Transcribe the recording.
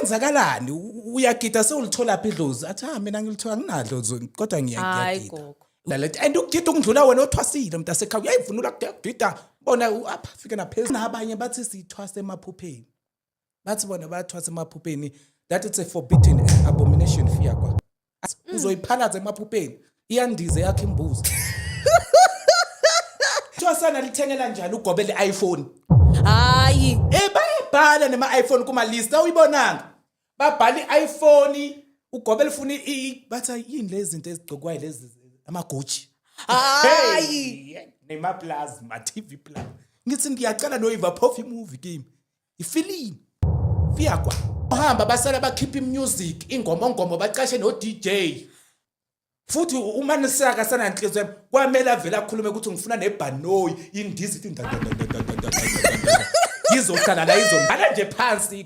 Kwenzakalani? Uyagida, sewulithola phi idlozi? Athi, "Ah, mina ngilithola, nginadlozi, kodwa Hayi, ngiyagida." gogo. Lalela, and ukugida ukundlula wena othwasile, mntasekhaya, uyayivunula kugida, bona apha fike naphezulu. Nabanye bathi sithwasa emaphupheni, bathi bona bayathwasa emaphupheni, that it's a forbidden abomination. Fear kwa uzoyiphalaza emaphupheni, iyandize yakho imbuzi. Thwasana lithengela njani ugobele i-iPhone? Hayi. Bayabhala nema-iPhone kuma-list, awuyibonanga? Babhala i-iPhone, ugobele ufuna bathi yini lezi zinto ezigcokwayo lezi, ama-Gucci. Hayi. Hey, nema-plasma TV plus. Ngithi ngiyacela noyiva phofu imovie kimi, ifilimu fiyakwa hamba, basala bakhipha imusic, ingoma, baqashe no-DJ futhi. Uma nisaka sananhliziyo yami, kwamele avele akhulume ukuthi ngifuna nebhanoyi indiza ithi ndandandandandandandandanda, izohlala la, izombala nje phansi.